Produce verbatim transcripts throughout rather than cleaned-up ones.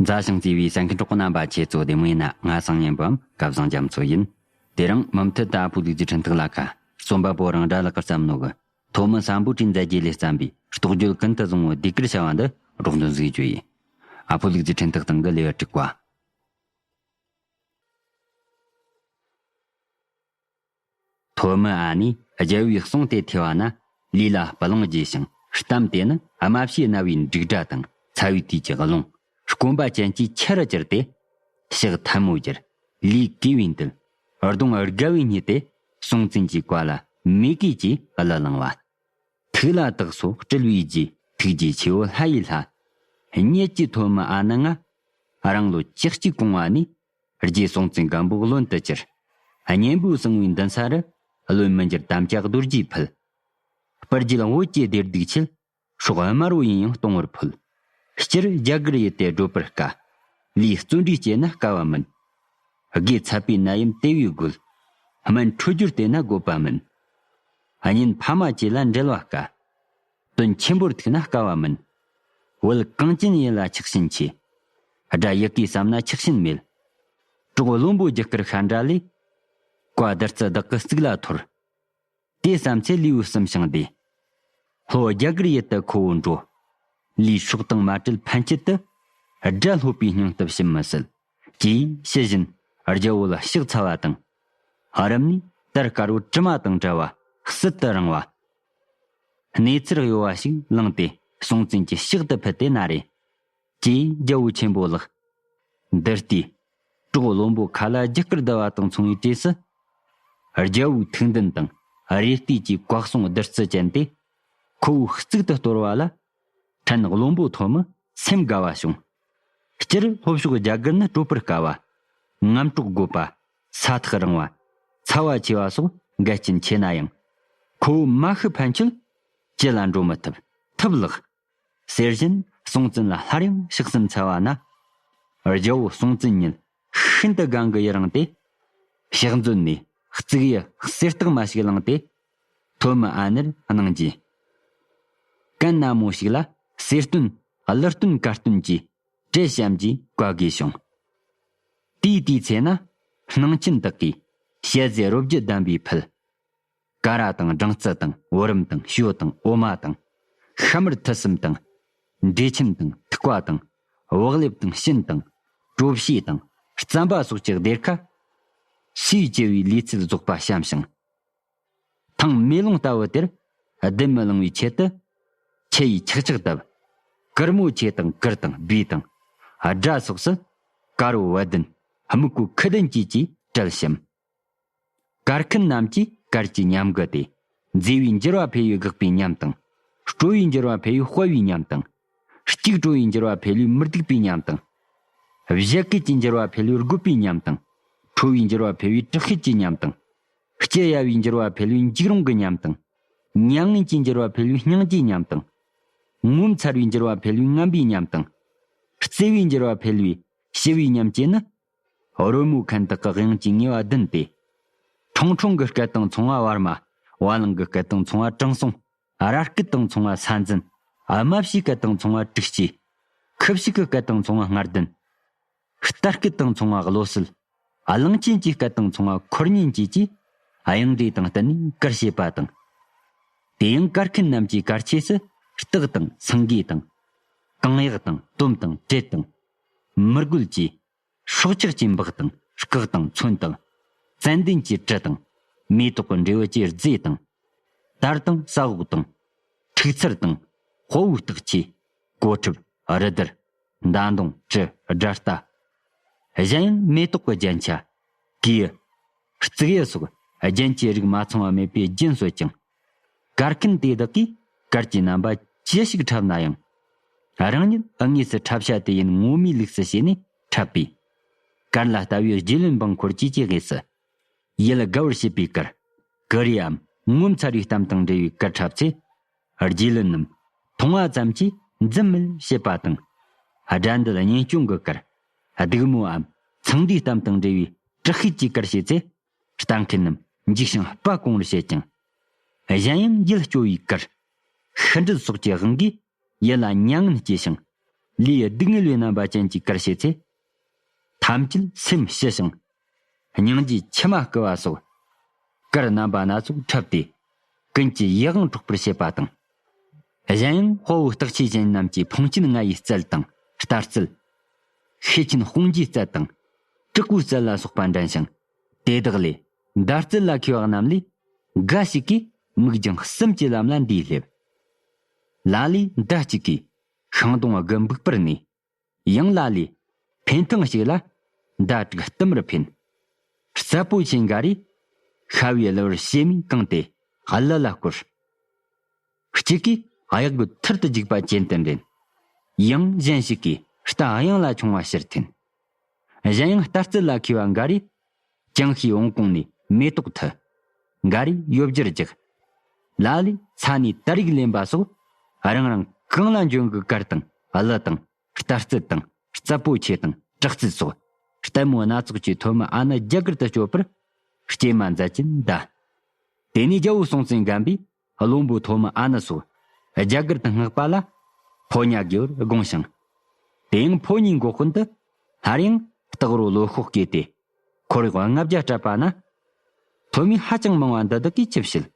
མཛའ་ཞིང་བརྩེ་བའི་གསན་མཁན་གྲོགས་པོ་རྣམ་པ། ཁྱེད་ཚོ་བདེ་མོ་ཡིན་ན། ང་སང་ཉན་པའམ་སྐལ་བཟང་རྒྱ་མཚོ་ཡིན། དེ་རིང་མུ་མཐུད་དུ་ཨ་ཕོ་ལུག་རྫི་འཕྲིན་ཐག་ལ་ཁ་རྩོམ་པ་པོ་རང་འདྲ་ལགས་ཀྱིས་བརྩམས་ནོ་གི་ཐོན་མི་སམ་བྷོ་ཊའི་མཛད་རྗེས་ལས་བརྩམས་པའི་རྟོགས་བརྗོད་ཀུན་ཏུ་བཟང་བོའི་ཟློས་གར་བྱ་བ་འདི་སྒྲོག་འདོན་ཞུ་རྒྱུ་ཡིན། ཨ་ཕོ་ལུག་རྫི་འཕྲིན་ཐག་སྟེང་གི་ལེའུ་དྲུག་པ། ཐོན་མི་ཨ་ནེས་རྒྱལ་བོའི་གསུང་དེ་ཐོས་པ་ན། ལུས་ལ་སྤུ་ལོང་རྒྱས་ཤིང་། གཏམ་དེ་ནི་རྨ་བྱའི་རྣ་བའི་འབྲུག་སྒྲ་དང་། ཚ་བའི་དུས་ཀྱི་རླུང་། སྐོམ་པ་ཅན་གྱི་ཆུ་རུ་གྱུར་ཏེ། ཕྱག་ཐལ་མོ་སྒྱུར། ལུས་གུས་པས་འདུད། གདོང་དགའ་བའི་ཉིད་དེ། སྲོང་བཙན་གྱི་བཀའ་ལ་མོས་གུས་ཀྱིས་གླུ་བླངས་པ། ཐུགས་ལ་བཏགས་སོ་སྤྲུལ་པའི་རྗེ། ཐུགས་རྗེ་ཆེ་བོ་ལྷ་ཡི་ལྷ། ཉིད་ཀྱི་ཐོན་མི་ཨ་ནེ་ང་། རང་ལོ་བཅུ་གཅིག་གོང་བ་ནས། རྗེ་སྲོང་བཙན་སྒམ་པོ་བློན་དུ་གྱུར། གཉན་པོ་གསང་བའི་མདུན་ས་རུ། བློན་མི་འགྱུར་དམ་བཅའ་རྡོ་རྗེས་ཕུལ། སྤུར་རྒྱལ་བོད་ཀྱི་བདེ་སྡུག་ཆེད། སྲོག་དམར་བོ་ཡིན་ཡང་གཏོང་བར་ཕོད། སྤྱིར་རྒྱ་གར་ཡུལ་དེ་བགྲོད་པར་དཀའ། ལུས་བརྩོན་འགྲུས་སྐྱེས་ན་དཀའ་བ་མིན། དགེ་ཚད་པའི་ནད་ཡམས་དེ་བས་རྒོད། སྨན་འཕྲོད་སྦྱོར་བལྟས་ན་དགོས་པ་མིན། གཉེན་ཕ་མ་བཅས་ལ་འབྲལ་བ་དཀའ། དོན་ཆེན་པོར་ཐུག་ན་དཀའ་བ་མིན། བོད་གངས་ཅན་ཡུལ་ལ་ཆགས་ཞེན་ཆེ། དགྲ་ཡི་གེ་བསམ་ན་ཆགས་ཞེན་མེད། གྲོགས་བློན་པོ་རྒྱུ་སྐར་ཤར་འདྲ་ལས། བཀའ་བདུད་རྩི་བདག་གི་གཙུག་ལ་འཐོར། དེ་བསམ་ཚེ་ལུས་པོ་གསུམ་བྱིངས་ཏེ། ལྷོ་རྒྱ་གར་ཡུལ་དུ་ཁོ་བོ་འགྲོ། ལུས་སྲོག་དང་མ་བྲལ་ཕན་ཆད་དུ། དགྲ་ལྷོད་པའི་སྙིང་སྟོབས་ཞུམ་མི་སྲིད། ཅེས་ཞུ་བཞིན་རྒྱལ་བོ་ལ་ཕྱག་འཚལ་བ་དང་། རིམ་ནས་དར་དཀར་བོ་གྲིབ་མ་དང་བྲལ་བ་ཟིལ་དུ་རིང་བ། གནས་ཚུལ་གཡོ་བ་ཞིག་བླངས་ཏེ་སྲོང་བཙན་གྱི་ཕྱག་ཏུ་ཕུལ་ཏེ་ན་རེ། ཅེས་རྒྱལ་བོ་ཆེན་པོ་ལགས། འདི་ལྟའི་གྲོགས་བློན་པོ་ཁ་ལ་རྒྱུ་སྐར་བསྡུ་བ་དང་མཚུངས་པའི་གྲས་སུ། རྒྱལ་བོའི་ཐུགས་འདུན་དང་རེ་ལྟོས་ཀྱི་བཀའ་གསུང་བདུད་རྩི་ཅན་དེ། ཁོ་བོའི་གཙུག་ཏུ་གཏོར་བ་ལ། ཕྲན་བློན་པོ་ཐོན་མི་སེམས་དགའ་བ་བྱུང་། སྤྱིར་ལྷོ་ཕྱོགས་རྒྱ་གར་ནི་བགྲོད་པར་དཀའ་བ། ངམ་གྲོག་རྒོད་པ། ས་ཐག་རིང་བ། ཚ་བ་ཆེ་བ་སོགས་འགལ་རྐྱེན་ཆེ་ན་ཡང་། ཁོ་བོ་མ་ཤི་ཕན་ཆད་ཅི་ལ་འགྲོ་མི་ཐུབ། ཐུབ་ལགས། ཟེར་བཞིན་སྲོང་བཙན་ལ་སླར་ཡང་ཕྱག་གསུམ་འཚལ་བ་ན། རྒྱལ་བོ་སྲོང་བཙན་ཉིད་ཤིན་ཏུ་དགའ་མགུ་ཡི་རངས་ཏེ། ཕྱག་མཛོད་ནས་གཙུག་གཡུ་གསེར་རྟགས་མ་ཞིག་བླངས་ཏེ། ཐོན་མི་ཨ་ནེར་གནང་རྗེས། གན་ན་མོ་ཞིག་ལ་གསེར་སྟོན་གླུ་སྟོན་གར་སྟོན་གྱི་གྲལ་བཤམས་ཀྱིས་བཀའ་བསྒོས་བྱུང་། དེའི་དུས་ཚེ་ན་སྣང་ཆེན་དག་གིས་ཞལ་ཟས་རོ་བརྒྱ་བསྡམས་པའི་ཕུད། ཀ་ར་དང་སྦྲང་རྩི་དང་བུ་རམ་དང་ཞོ་དང་འོ་མ་དང་། ཤ་མར་ཐུད་གསུམ་དང་། འབྲས་ཆན་དང་ཐུག་པ་དང་། བག་ལེབ་དང་ཤིན་དང་། གྲོ་བཤས་དང་རྩམ་པ་སོགས་ཀྱི་སྡེར་ཁ། ཆེས་ཆེ་བའི་ལུས་ཚད་རྫོགས་པ་བཤམས་ཤིང་། ཐང་མེ་ལོང་ལྟ་བུ་དེར་བདུད་མི་ལང་བའི་ཆེད་དུ། ཆུ་ཡིས་ཆག་ཆག་བཏབ། གུར་མོ་ཆེ་དང་གུར་དང་སྦས་དང་། སྒྲ་སོགས་སུ། དཀར་བོ་བ་དན། སྨུག་པོ་ཁུ་དན་བཅས་ཀྱིས་བྲལ་ཞིང་། གར་མཁན་རྣམས་ཀྱིས་གར་གྱི་ཉམས་དགུ་སྟེ། མཛེས་པའི་འགྱུར་བ་འཕེལ་བའི་འགག་པའི་ཉམས་དང་། སྤྲོ་བའི་འགྱུར་བ་འཕེལ་བའི་དཔའ་བའི་ཉམས་དང་། སྐྱུག་བྲོ་བའི་འགྱུར་བ་འཕེལ་བའི་མི་སྡུག་པའི་ཉམས་དང་། བཞད་གད་ཀྱི་འགྱུར་བ་འཕེལ་བའི་རྒོད་པའི་ཉམས་དང་། ཁྲོ་བའི་འགྱུར་བ་འཕེལ་བའི་དྲག་ཤུལ་གྱི་ཉམས་དང་། སྐྱི་གཡའ་བའི་འགྱུར་བ་འཕེལ་བའི་འཇིགས་རུང་གི་ཉམས་དང་། མྱ་ངན་གྱི་འགྱུར་བ་འཕེལ་བའི་སྙིང་རྗེའི་ཉམས་དང་། ངོ་མཚར་བའི་འགྱུར་བ་འཕེལ་བའི་ངན་པའི་ཉམས་དང་། བརྩེ་བའི་འགྱུར་བ་འཕེལ་བའི་ཞི་བའི་ཉམས་བཅས་ནི། རོལ་མོ་མཁན་དག་གི་དབྱངས་ཀྱིས་ངེས་པ་བདུན་ཏེ། ཁྲུང་ཁྲུང་གི་སྐད་དང་མཚུངས་པ་ཝར་མ། བ་ལང་གི་སྐད་དང་མཚུངས་པ་དྲང་སྲོང་། ར་སྐད་དང་མཚུངས་པ་ས་འཛིན། རྨ་བྱའི་སྐད་དང་མཚུངས་པ་དྲུག་སྐྱེས། ཁུ་བྱུག་གི་སྐད་དང་མཚུངས་པ་སྔར་ལྡན། རྟ་སྐད་དང་མཚུངས་པ་བློ་གསལ། གླང་ཆེན་གྱི་སྐད་དང་མཚུངས་པ་འཁོར་ཉན་བཅས་ཀྱིས་དབྱངས་འགྲོས་དང་བསྟུན་ནས་གར་བྱེད་པ་དང་། དེ་ཡང་གར་མཁན་རྣམས་ཀྱིས་གར་ཆས་སུ་སྟག་དང་སེང་གེ་དང་། གངས་གཡག་དང་དོམ་དང་དྲེད་དང་། མི་རྒོད་ཀྱི་སྲོག་ཆགས་ཀྱི་འབག་དང་སྐག་དང་ཚོན་དང་། ཙན་དན་གྱི་དྲི་དང་། མེ་ཏོག་གི་འབྲས་བུ་བཅས་རྫས་དང་། དར་དང་ས་འོག་དང་། ཁྲུག་ཚར་དང་། དཔའ་བོའི་རྟགས་ཆས། གོ་ཁྲབ། རི་དར། མདའ་མདུང་། གྲི། དགྲ་རྟ། གཞན་ཡང་མེ་ཏོག་གི་རྒྱན་ཆ། གོས། གཙུག་གཡུ་སོགས་རྒྱན་གྱི་རིགས་མ་ཚང་བ་མེད་པའི་རྒྱན་གསོལ་ཅིང་། གར་མཁན་དེ་དག་གིས་གར་གྱི་རྣམ་པ་ཅི་ཞིག་འཁྲབ་ན་ཡང་། རང་ཉིད་དངོས་སུ་འཁྲབ་བྱ་དེ་ཡིན་ངོ་མའི་ལུགས་སུ་བྱས་ནས་འཁྲབ་པས། གར་ལ་ལྟ་བའི་རྗེ་བློན་འབངས་འཁོར་བཅས་ཀྱི་དབུས་སུ། ཡིད་དགའ་བར་བྱེད་པའི་གར། ཀུ་རེའམ་ངོ་མཚར་བའི་གཏམ་དང་འབྲེལ་བའི་གར་འཁྲབ་ཚེ། རྗེ་བློན་རྣམས་མཐོང་བ་ཙམ་གྱིས་འཛུམ་མེར་བྱེད་པ་དང་། དགྲ་འདུལ་གཉེན་སྐྱོང་གི་གར། སྡིགས་མོའམ་ཚངས་འདུས་གཏམ་དང་འབྲེལ་བའི་དྲག་ཤུལ་གྱི་གར་བྱེད་ཚེ། ལྟ་མཁན་རྣམས་འཇིགས་ཤིང་དཔའ་གོང་བར་བྱེད་ཅིང་། གཞན་ཡང་ཡིད་སྐྱོ་བའི་གར། ཤིང་འབྲུ་སོགས་ཀྱི་དབང་གིས་ཡིད་ལ་མྱ་ངན་སྐྱེ་ཞིང་ ལུས་སྡུག་བསྔལ་བའི་རྣམ་པ་ཅན་གྱི་གར་བྱེད་ཚེ། ཐམས་ཅད་སེམས་ཞི་ཞིང་། སྙིང་རྗེའི་མཆི་མ་བསྐུལ་བ་སོགས། གར་རྣམ་པ་སྣ་ཚོགས་འཁྲབ་སྟེ། ཀུན་གྱི་ཡིད་དབང་འཕྲོག་པར་བྱེད་པ་དང་། གཞན་ཡང་དཔའ་བོ་རྟགས་ཆོས་ཅན་རྣམས་ཀྱིས་འཕོང་ཆེན་ལྔ་ཡི་རྩལ་དང་ལྟ་རྩལ། ཤེད་ཆེན་དཔུང་རྒྱུའི་རྩལ་དང་། དྲག་པོའི་རྩལ་ལ་སོགས་པ་འགྲན་ཞིང་། དེ་དག་ལས་མདའ་རྩལ་ལ་མཁས་པ་རྣམས་ལས། འགའ་ཞིག་གིས་མིག་རྒྱང་གསུམ་གྱི་ལམ་ལ་འདིའི་སླེབས། ལ་ལས་མདའ་གཅིག་གིས་ཤིང་སྡོང་དགུ་འབུག་པར་ནུས། ཡང་ལ་ལས་འཕེན་ཐེངས་གཅིག་ལ་མདའ་དྲུག་བསྟུད་མར་འཕེན། རྩལ་པོ་ཆེ་འགའ་རེས་ཤ་བའི་གླུ་བར་ཕྱེ་མས་བཀང་སྟེ་གླུ་ལ་བསྐོར། གཅིག་གིས་གཡག་རྒོད་ཐུར་དུ་རྒྱུག་པ་ཅན་དུ་འདྲེན། ཡང་གཞན་ཞིག་གིས་རྟ་གཡང་ལ་མཆོང་བ་ཕྱིར་འཐེན། གཞན་ཡང་ལྟ་རྩལ་ལ་མཁས་པ་འགའ་རེས་ཅང་ཤེས་བོང་ཀོང་ནས་མེ་ཏོག་འཐུ། འགའ་རེས་ཡོ་བྱད་རྒྱག། ལ་ལས་ས་ནས་དར་ཡུག་ལེན་པ་སོགས་རང་རང་གང་ལ་འཇོན་གྱི་གར་དང་གླུ་དང་ལྟ་རྩལ་དང་རྩལ་པོ་ཆེ་དང་དྲག་རྩལ་སོགས་ལྟད་མོ་སྣ་ཚོགས་ཀྱིས་ཐོན་མི་ཨ་ནི་རྒྱ་གར་དུ་སྐྱོད་པར་སྐྱེལ་མ་མཛད་ཀྱིན་གདའ། དེ་ནས་རྒྱལ་བོ་སྲོང་བཙན་སྒམ་པོས་བློན་པོ་ཐོན་མི་ཨ་ནི་སོགས་རྒྱ་གར་དུ་མངགས་པ་ལ་ཕོ་ཉ་དགོས་པར་དགོངས་ཤིང་། དེ་ཡང་ཕོ་ཉའི་མགོ་དཔོན་དུ་སླར་ཡང་སྟག་རོ་ལོ་ཤོག་བསྐོས་ཏེ། འཁོར་གཡོག་ལྔ་བརྒྱ་སྤྲད་པ་ན། ཐོན་མི་ཧ་ཅང་མང་བ་འདི་དག་གིས་ཅི་བྱེད།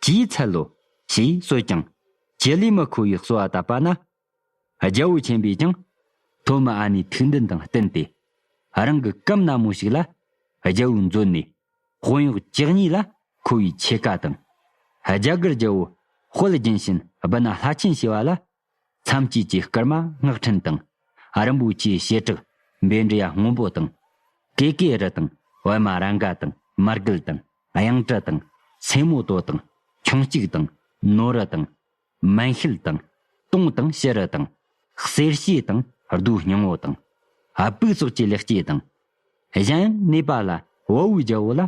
ཅིའི་ཚད་ལོ། ཞེས་གསོལ་ཀྱང་། ཅི་ལས་མི་ཁོ་བའི་གསོལ་བ་བཏབ་པ་ན། རྒྱལ་བོ་ཆེན་པོས་ཀྱང་ཐོན་མི་ཨ་ནིའི་ཐུགས་འདུན་དང་བསྟུན་ཏེ། རང་གི་སྐབས་ན་མོ་ཞིག་ལ་རྒྱལ་བོའི་མཛོད་ནས་དཔོན་གཡོག་བཅུ་གཉིས་ལ་ཁོ་བའི་ཕྱེད་ཀ་དང་། རྒྱ་གར་རྒྱལ་བོ་དཔལ་རྒྱན་བྱིན་སྦི་ན་ལྷ་ཆེན་ཞེས་པ་ལ། མཚམས་བཅད་ཀྱི་སྐར་མ་སྔགས་ཕྲེང་དང་། རིན་པོ་ཆེའི་བྱེ་བྲག་འབེན་འདྲེ་ཡ་སྔོན་པོ་དང་། ཀེ་ཀེ་རི་དང་པདྨ་རཱ་ག་དང་མར་གད་དང་གཡང་ཏྲ་དང་སེན་མོ་ཏོ་དང་ཁྱུང་གཅིག་དང་ནོར་རི་དང་མན་ཤེལ་དང་དུང་དང་ཕྱུ་རུ་དང་གསེར་ཕྱེ་དང་རྡོའི་སྙིང་བོ་དང་སྤུག་སོགས་ཀྱི་ལེགས་སྐྱེས་དང་། གཞན་ཡང་ནེ་པ་ལ་བལ་བོའི་རྒྱལ་པོ་ལ་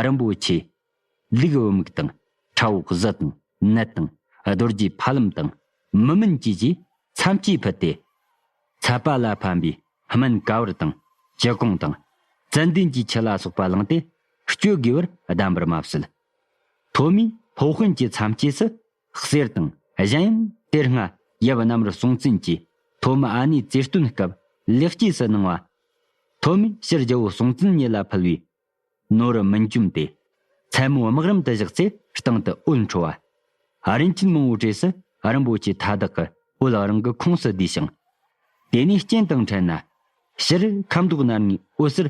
རིན་པོ་ཆེ། ལུག་བུ་མིག་དང་ཁྲ་བོ་གཟི་དང་ནད་དང་རྡོ་རྗེ་ཕ་ལམ་དང་མི་མིན་གྱིས་ཀྱིས་མཚམས་བཅད་ཕུལ་ཏེ། ཚད་པ་ལ་ཕན་པའི་སྨན་ཀ་བར་དང་ཅི་གོང་དང་། ཙན་དན་གྱི་ཆུ་ལ་སོགས་པ་བླངས་ཏེ་སྤྱོད་དགོས་པར་གདམས་པར་མ་ཟད། ཐོན་མིས་སློབ་དཔོན་གྱི་མཚམས་བཅད་སུ་གསེར་དང་གཞན་ཡང་དེ་སྔ་ཡབ་གནམ་རི་སྲོང་བཙན་གྱིས་ཐོན་མི་ཨ་ནིའི་བཙས་སྟོན་སྐབས་ལེགས་སྐྱེས་སུ་གནང་བ། ཐོན་མིས་ཕྱིར་རྒྱལ་པོ་སྲོང་བཙན་ཉིད་ལ་ཕུལ་བའི། ནོར་བུ་མུན་འཇོམས་ཏེ། མཚན་མོ་དམག་རིམ་དུ་བཞག་ཚེ་སྟེང་དུ་འོད་འཕྲོ་བ། རིན་ཆེན་མང་བོའི་གྲས་སུ་རིན་པོ་ཆེ་མཐའ་དག་གི་འོད་རང་གི་ཁོངས་སུ་བསྡུས་ཤིང་། དེ་ནས་རྐྱེན་དང་འཕྲད་ན། ཕྱིར་ཁ་མདོག་ནར་ངའི་འོད་ཟེར་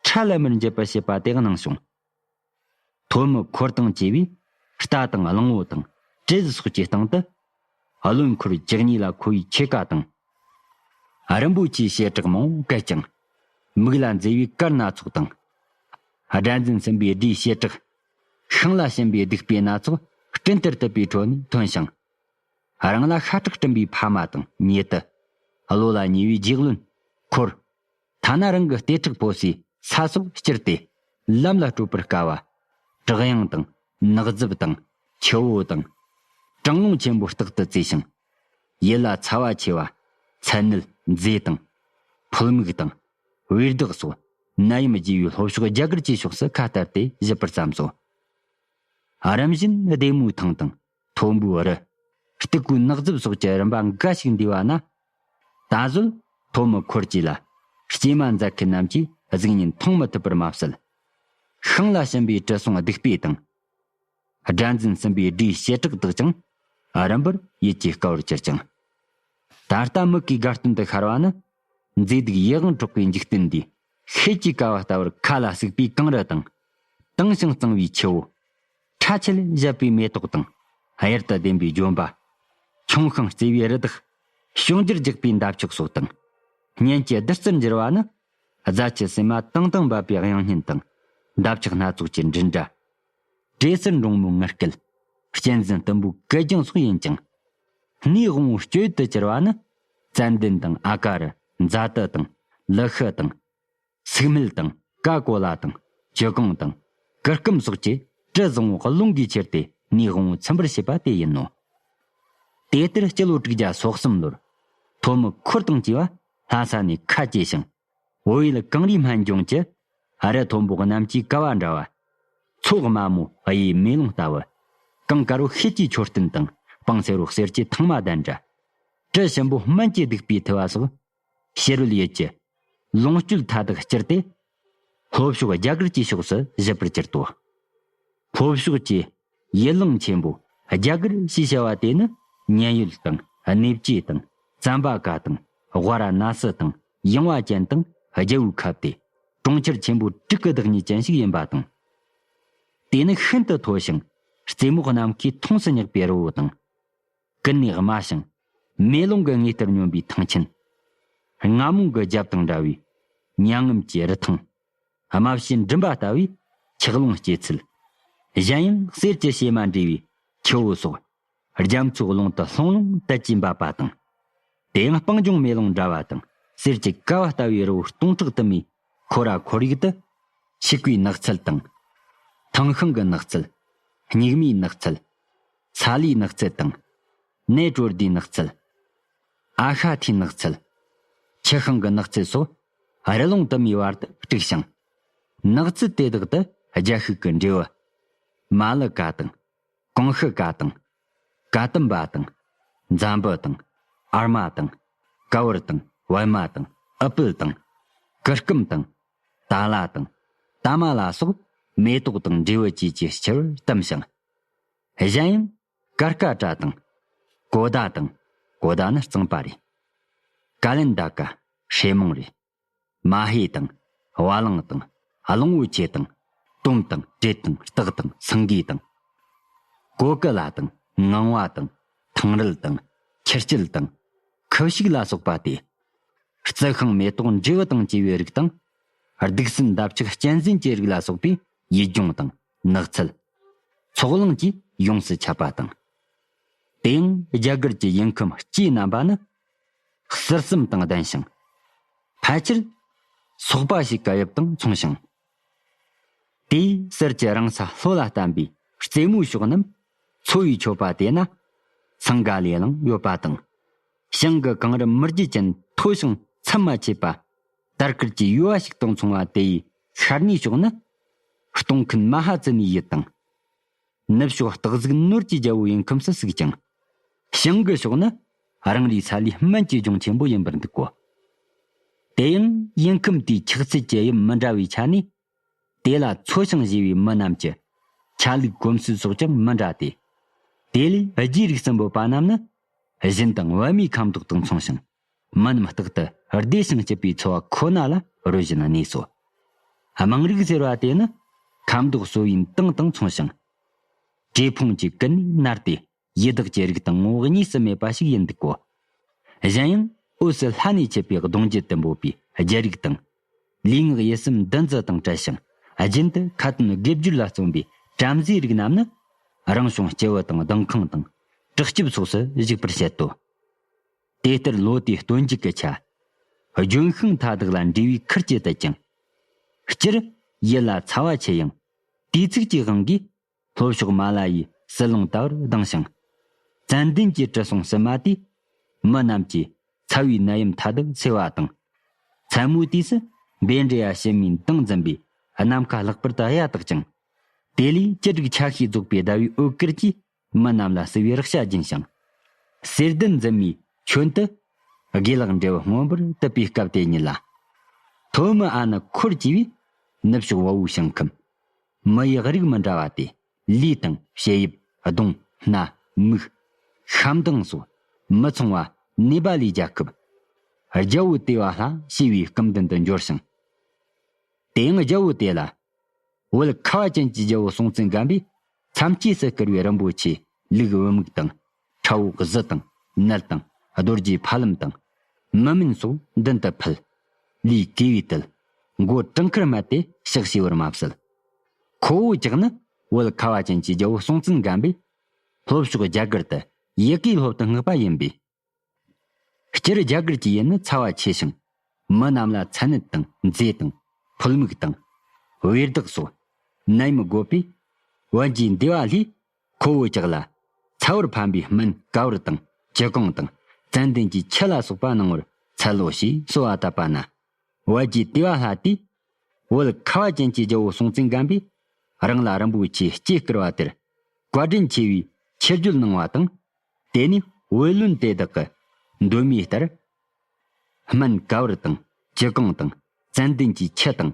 ཁྲ་ལམ་མེར་འབྱེད་པར་བྱེད་པ་དེ་གནང་བྱུང་། ཐོན་མི་འཁོར་དང་བཅས་པས་རྟ་དང་གླང་བོ་དང་དྲེལ་སོགས་ཀྱི་སྟེང་དུ། བློན་འཁོར་བཅུ་གཉིས་ལ་ཁོ་བོའི་ཕྱེད་ཀ་དང་། རིན་པོ་ཆེའི་བྱེ་བྲག་མང་བོ་བཀལ་ཀྱང་། མིག་ལ་མཛེས་པའི་གར་སྣ་ཚོགས་དང་། སྒྲ་འཛིན་སུམ་པའི་སྒྲའི་བྱེ་བྲག་ཤིང་ལ་ཞོན་པའི་བདུག་སྤོས་སྣ་ཚོགས་སྤྲིན་ལྟར་དུ་བུས་ཁྲོད་ནས་ཐོན་ཞིང་། རང་ལ་ཤ་ཁྲག་སྦྲུམ་པའི་ཕ་མ་དང་ཉེ་དུ། བློ་ལ་ཉེ་བའི་རྗེ་བློན་འཁོར། ཐ་ན་རང་གི་ལྟེ་ཁྲག་ཕོ་སའི་ས་སོགས་བསྐྱུར་ཏེ་ལམ་ལ་བགྲོད་པར་དཀའ་བ། བྲག་གཡང་དང་ནགས་རྫིབ་དང་ཆུ་བོ་དང་། གྲང་རླུང་ཆེན་པོ་རྟག་ཏུ་བཙོས་ཤིང་། ཡུལ་ལ་ཚ་བ་ཆེ་བ། ཚད་ནད་མཛེ་དང་། ཕོལ་མིག་དང་། བེར་བདག་སོགས་ནད་ཡམས་རྒྱས་པའི་ལྷོ་ཕྱོགས་རྒྱ་གར་གྱི་ཕྱོགས་སུ་ཁ་གཏད་དེ་བཞུད་པར་བརྩམས་སོ། རིམ་བཞིན་སྡེ་མོའི་ཐང་དང་། མཐོན་པོའི་རི། སྟུག་པོའི་ནགས་རྫིབ་སོགས་ཀྱི་རིམ་པ་འགའ་ཞིག་འདུས་པ་ན། ད་གཟོད་ཐོན་མི་འཁོར་བཅས་ལ་སྐྱེལ་མ་མཛད་མཁན་རྣམས་ཀྱིས་གཟུགས་བརྙན་མཐོང་མི་ཐུབ་པར་མ་ཟད། ཤིང་ལ་ཞོན་པའི་དྲི་བསུང་བདུག་སྤོས་དང་། སྒྲ་འཛིན་སུམ་པའི་སྒྲའི་བྱེ་བྲག་དག་ཀྱང་རིམ་པར་ཡིད་ཀྱིས་དཀའ་བར་གྱུར་ཅིང་། ད་ལྟ་མིག་གིས་དགའ་སྟོན་དུ་ཤར་བ་ནི། མཛེས་སྡུག་ཡིད་དབང་འཕྲོག་པའི་འཇིག་རྟེན་འདིའི་ཤེལ་གྱི་ཀ་བ་ལྟ་བུར་ཁ་ལ་ཟུག་པའི་གངས་རི་དང་། དྭངས་ཤིང་གཙང་བའི་ཆུ་བོ། ཁྲ་ཆིལ་བཞད་པའི་མེ་ཏོག་དང་། གཡུར་དུ་ལྡན་པའི་ལྗོན་པ། ཁྱུང་ཤིང་རྩེ་བའི་རི་དྭགས། ཕྱོགས་འགྱུར་རྒྱག་པའི་འདབ་ཆགས་སོགས་དང་། སྙན་གྱི་བདུད་རྩིར་འགྱུར་བ་ནི། རྫ་ཆུ་སིལ་མ་དྭངས་དྭངས་འབབ་པའི་དབྱངས་སྙན་དང་། འདབ་ཆགས་སྣ་ཚོགས་ཀྱི་མགྲིན་སྒྲ། བྲེ་སེར་འབྲོང་མོའི་ངུ་སྐད། གཅན་གཟན་གཏུམ་པོའི་སྐད་རྒྱང་སོགས་ཡིན་ཅིང་། གནས་དབང་པོའི་སྤྱོད་ཡུལ་དུ་གྱུར་པ་ནི། ཙན་དན་དང་ཨ་ཀ་རུ། ཛ་ཏུ་དང་། ལི་ཤི་དང་། སུག་སྨེལ་དང་། ཀ་ཀོ་ལ་དང་། ཅི་གོང་དང་། ཀིར་ཀུམ་སོགས་ཀྱི་དྲི་བཟང་པོ་རླུང་གིས་ཁྱེར་ཏེ་གནས་དབང་པོ་ཚིམ་པར་བྱེད་པ་དེ་ཡིན་ནོ། དེ་ལྟར་སྤྱི་ལོ་དྲུག་བརྒྱ་སོ་གསུམ་ལོར། ཐོན་མི་འཁོར་དང་བཅས་པ་ལྷ་ས་ནས་ཁ་གྱེས་ཤིང་། བོད་ཡུལ་གངས་རིའི་སྨན་ལྗོངས་ཀྱི་རི་མཐོན་པོ་གནམ་གྱི་ཀ་བ་འདྲ་བ། མཚོ་དམའ་མོ་གཡས་མེ་ལོང་ལྟ་བུ། གངས་དཀར་པོ་ཤེལ་གྱི་མཆོད་རྟེན་དང་། སྤང་སེར་པོ་གསེར་གྱི་ཐང་མ་ལྡན་འདྲ། དྲི་ཞིམ་པོ་སྨན་གྱི་བདུག་པའི་ཐུ་བ་སོགས་ཕྱི་རོལ་ཡུལ་གྱི་ལོངས་སྤྱོད་མཐའ་དག་སྤྱུར་ཏེ། ལྷོ་ཕྱོགས་རྒྱ་གར་གྱི་ཕྱོགས་སུ་བཞུད་པར་གྱུར་ཏོ། ལྷོ་ཕྱོགས་ཀྱི་ཡུལ་གླིང་ཆེན་པོ་རྒྱ་གར་ཞེས་བྱ་བ་དེ་ནི་མཉན་ཡོད་དང་གནས་བཅས་དང་ཙམ་པ་ཀ་དང་ཝཱ་ར་ཎ་སི་དང་ཡངས་པ་ཅན་དང་རྒྱལ་པོའི་ཁབ་སྟེ། གྲོང་ཁྱེར་ཆེན་པོ་དྲུག་གི་བདག་ཉིད་ཅན་ཞིག་ཡིན་པ་དང་། དེ་ནི་ཤིན་ཏུ་མཐོ་ཞིང་རྩེ་མོ་གནམ་ཁའི་མཐོངས་སུ་བསྙེགས་པའི་རི་བོ་དང་། ཀུན་ནས་དམའ་ཞིང་མེ་ལོང་གི་ངོས་ལྟར་སྙོམས་པའི་ཐང་ཆེན། རྔ་མོང་གི་རྒྱབ་དང་འདྲ་བའི་མྱ་ངམ་གྱི་རི་ཐང་། རྨ་བྱའི་མགྲིན་པ་ལྟ་བུའི་ཆག་ལོང་སྐྱེད་ཚལ། གཞན་ཡང་གསེར་གྱི་བྱེ་མ་འདྲ་བའི་ཆུ་བོ་སོགས་རྒྱ་མཚོའི་ཀློང་དུ་ལྷུང་ལྷུང་དལ་གྱིས་འབབ་པ་དང་། དེ་ཡང་སྤང་ལྗོངས་མེ་ལོང་འདྲ་བ་དང་གསེར་གྱི་ཀ་བ་ལྟ་བུའི་རི་བོ་སྟོང་ཕྲག་དུ་མའི་ཁོ་ར་ཁོར་ཡུག་ཏུ། ཕྱུག་པོའི་ནགས་ཚལ་དང་། ཐང་ཤིང་གི་ནགས་ཚལ། སྨྱུག་མའི་ནགས་ཚལ། ཚ་ལའི་ནགས་ཚལ་དང་། ནེ་ཀྲོར་དིའི་ནགས་ཚལ། ཨ་ཤ་ཐིའི་ནགས་ཚལ། ཆུ་ཤིང་གི་ནགས་ཚལ་སོགས་རི་ལུང་དུ་མའི་བར་དུ་དཀྲུགས་ཤིང་། ནགས་ཚལ་དེ་དག་ཏུ་རྒྱ་ཤུག་གི་འབྲས་བུ། མ་ལི་ཀ་དང་། ཀོང་ཤུ་ཀ་དང་། ཀ་དམ་པ་དང་། འཛམ་བུ་དང་། ཨར་མ་དང་། ཀ་བུར་དང་། པད་མ་དང་། ཨུ་པུལ་དང་། ཀིར་ཀུམ་དང་། ཏཱ་ལ་དང་། ཏཱ་མ་ལ་སོགས་མེ་ཏོག་དང་འབྲས་བུ་བཅས་ཀྱི་ཕྱིར་བཏུམས་ཤིང་། གཞན་ཡང་། ཀར་ཀ་ཏྲ་དང་། ཀོ་ད་དང་། ཀོ་ད་ནི་རྩངས་པ་རེད། ཀ་ལན་ད་ཀ་ཧྲེ་མོང་རེད། མ་ཧེ་དང་། བ་ལང་དང་། གླང་པོ་ཆེ་དང་། དོམ་དང་། དྲེད་དང་། སྟག་དང་། སེང་གེ་དང་། ཀོ་ཀི་ལ་དང་། ངང་བ་དང་། ཐང་རལ་དང་། ཁྱི་སྐྱིད་དང་། ཁུ་བྱུག་ལ་སོགས་པ་སྟེ། རྩི་ཤིང་མེ་ཏོག་འབྲས་བུ་དང་བཅས་པའི་རིགས་དང་། གདུགས་སྲིན་འདབ་ཆགས་གཅན་གཟན་གྱི་རིགས་ལ་སོགས་པའི་ཡུལ་ལྗོངས་དང་ནགས་ཚལ། ཚོགས་ལངས་ཀྱིས་ཡོངས་སུ་ཁྱབ་པ་དང་། དེ་ཡང་རྒྱ་གར་གྱི་ཡུལ་ཁམས་སྤྱིའི་རྣམ་པ་ནི། ཟུར་གསུམ་དང་ལྡན་ཞིང་། ཕལ་ཆེར་སོག་པ་ཞིག་གི་དབྱིབས་དང་མཚུངས་ཤིང་། དེའི་ཟུར་གྱི་རིང་ས་ལྷོ་ལ་བསྟན་པའི་རྩེ་མོའི་ཕྱོགས་རྣམས་འཚོ་བའི་མཆོད་པ་དེ་ན་སིང་ག་ལའི་གླིང་ཡོད་པ་དང་། བྱང་གི་གངས་རི་མུ་རྒྱུད་ཅན་མཐོ་ཞིང་མཚམས་མ་ཆད་པ། དར་དཀར་གྱི་ཡུ་བ་ཞིག་དང་མཚུངས་པ་དེ་ཡི་ཤར་ནུས་ཕྱོགས་ནི་སྟོང་ཁུན་མ་ཧ་ཙི་ནའི་ཡུལ་དང་། ནུབ་ཕྱོགས་སྟག་གཟིག་ནོར་གྱི་རྒྱལ་པོའི་ཡུལ་ཁམས་སུ་ཟུག་ཅིང་། བྱང་གི་ཕྱོགས་ནི་རང་རེའི་ས་ལའི་སྨན་གྱི་ལྗོངས་ཆེན་པོ་ཡིན་པར་འདུག་གོ། དེ་ཡང་ཡུལ་ཁམས་དེའི་ཆགས་ཚུལ་གྱི་དབྱིབས་མི་འདྲ་བའི་ཆ་ནས། དེ་ལ་འཚོ་ཞིང་གཞེས་པའི་མི་རྣམས་ཀྱི་ཆ་ལུགས་གོམས་སྲོལ་སོགས་ཀྱང་མི་འདྲ་སྟེ། དེ་ལས་རྗེའི་རིགས་སུ་འབོད་པ་རྣམས་ནི་བཞིན་དང་པད་མའི་ཁ་མདོག་དང་མཚུངས་ཤིང་། མི་རྣམས་རྟག་ཏུ་བདེ་ཞིང་སྐྱིད་པའི་འཚོ་བ་ཁོ་ན་ལ་རོལ་བཞིན་གནས་སོ། དམངས་རིགས་ཟེར་བ་དེ་ནི་ཁ་མདོག་གསོ་བའི་མདངས་དང་མཚུངས་ཤིང་། བཀྲེས་ཕུང་གི་ཀུན་ནས་མནར་ཏེ་ཡི་དྭགས་ཀྱི་རིགས་དང་ངོ་བོ་གཉིས་སུ་མེད་པ་ཞིག་ཡིན་འདུག་གོ། གཞན་ཡང་འོད་ཟེར་ལྷ་ནས་མཆེད་པའི་གདུང་རྒྱུད་དུ་འབོད་པའི་རྒྱལ་རིགས་དང་། ལུས་ངག་ཡིད་གསུམ་འདུ་འཛི་དང་བྲལ་ཞིང་རྒྱུན་དུ་ཁ་ཏོན་དགེ་སྦྱོར་ལ་བརྩོན་པའི་བྲམ་ཟེའི་རིགས་རྣམས་ནི་རང་བྱུང་སྐྱེ་བོ་དང་ལྡིང་ཁང་དང་བྲག་སྐྱིབས་སོགས་སུ་བཞུགས་པར་བཤད་དོ། དེ་ལྟར་ལོ་དེའི་སྟོན་མཇུག་གི་ཆ། ལྗོན་ཤིང་མཐའ་དག་ལ་འབྲས་བུའི་ཁུར་གྱིས་དུད་ཅིང་། སྤྱིར་ཡུལ་ལ་ཚ་བ་ཆེ་ཡང་དུས་ཚིགས་ཀྱི་དབང་གིས་ལྷོ་ཕྱོགས་མ་ལ་ཡའི་ཟིལ་ལོང་ལྟ་བུར་ལྡིང་ཞིང་། ཙན་དན་གྱི་དྲི་བསུང་བསིལ་མ་དེས་མི་རྣམས་ཀྱི་ཚ་བའི་ནད་ཡམས་མཐའ་དག་སེལ་བ་དང་། མཚན་མོའི་དུས་སུ་འབེན་འདྲེ་ཡ་ཕྱི་མའི་མདངས་འཛིན་པས་ནམ་མཁའ་ལྷག་པར་དུ་གཡའ་དག་ཅིང་། དེ་ལས་བཅུ་དྲུག་ཆ་ཤས་རྫོགས་པའི་ཟླ་བའི་འོད་དཀར་གྱིས་མི་རྣམས་ལ་བསིལ་བའི་རེག་བྱ་སྦྱིན་ཞིང་། གསེར་ལྡན་འཛིན་མའི་ཁྱོན་དུ་དགེ་ལེགས་འབྲས་བུ་མངོན་པར་བཏུབ་པའི་སྐབས་དེ་ཉིད་ལ། ཐོན་མི་ཨ་ནི་འཁོར་གྱིས་པའི་ནུབ་ཕྱོགས་དབའ་བོའི་ཞིང་ཁམས། མི་ཡི་རིགས་མི་འདྲ་བ་སྟེ་ལུས་དང་ཕྱི་དབྱིབས་གདོང་སྣ་མིག་ཤ་མདངས་སོགས་མི་མཚུངས་པ་ནེ་པ་ལིའི་རྒྱལ་ཁབ། རྒྱལ་པོ་དེ་བ་ལྷ་ཞེས་པའི་སྐུ་མདུན་དུ་འབྱོར་ཞིང་། དེ་ཡང་རྒྱལ་པོ་དེ་ལ། བོད་ཁ་བ་ཅན་གྱི་རྒྱལ་པོ་སྲོང་བཙན་སྒམ་པོས་མཚམས་བཅད་སུ་བསྐུར་བའི་རིན་པོ་ཆེ་ལུག་བུ་མིག་དང་ཁྲ་བོ་གཟི་དང་ནལ་དང་རྡོ་རྗེ་ཕ་ལམ་དང་མི་མིན་སོགས་མདུན་དུ་ཕུལ། ལུས་གོས་པའི་དལ། མགོ་བྲང་ཁར་སྨད་དེ་ཕྱག་བྱས་པར་མ་ཟད། ཁོ་བོ་ཅག་ནི་བོད་ཁ་བ་ཅན་གྱི་རྒྱལ་པོ་སྲོང་བཙན་སྒམ་པོས་ལྷོ་ཕྱོགས་རྒྱ་གར་དུ་ཡི་གེའི་སློབ་ཏུ་བསྔགས་པ་ཡིན་པས། སྤྱིར་རྒྱ་གར་གྱི་ཡུལ་ནི་ཚ་བ་ཆེ་ཞིང་། མི་རྣམས་ལ་ཚ་ནད་དང་མཛེ་དང་ཕོལ་མིག་དང་། བེ་དག་སོགས་ནད་ཡམས་བགོས་པས། བོད་ཀྱི་འདུལ་བ་ལྷས་ཁོ་བོ་ཅག་ལ་ཚ་བར་ཕན་པའི་སྨན་ཀ་བུར་དང་ཅི་གང་དང་ཙན་དན་གྱི་ཆུ་ལ་སོགས་པ་གནང་བར་འཚལ་ལོ་ཞེས་གསོལ་བ་བཏབ་པ་ན། བོད་ཀྱི་དུས་བ་ལྷ་དེས་བོད་ཁ་བ་ཅན་གྱི་རྒྱལ་པོ་སྲོང་བཙན་སྒམ་པོས་རང་ལ་རིན་པོ་ཆེའི་ལྕེ་བསྐུར་བ་དེར་བཀའ་དྲིན་ཆེ་བའི་ཆེ་བརྗོད་གནང་བ་དང་། དེ་ནས་བོད་བློན་དེ་དག་གི་ ། མདོ་མའི་ལྟར། སྨན་ག་བུར་དང་། ཅི་གང་དང་། ཙན་དན་གྱི་ཆུ་དང་།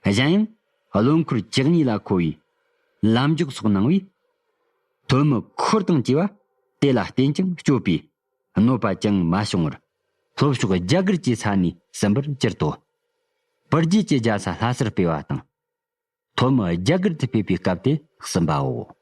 གཞན་ཡང་། བློན་འཁོར་བཅུ་གཉིས་ལ་མཁོ་བའི། ལམ་འཇོག་སོགས་གནང་བས། ཐོན་མི་འཁོར་དང་བཅས་པ། དེ་ལ་བརྟེན་ཅིང་སྐྱོབ་པའི། གནོད་པ་ཅང་མ་བྱུང་བར། ལྷོ་ཕྱོགས་རྒྱ་གར་གྱི་ས་ནས་ཟིན་པར་གྱུར་ཏོ། པུར་རྒྱལ་གྱི་རྒྱལ་ས་ལྷ་སར་སྤེལ་བ་དང་། ཐོན་མི་རྒྱ་གར་དུ་ཕེབས་པའི་སྐབས་དེ་གསུམ་པའོ།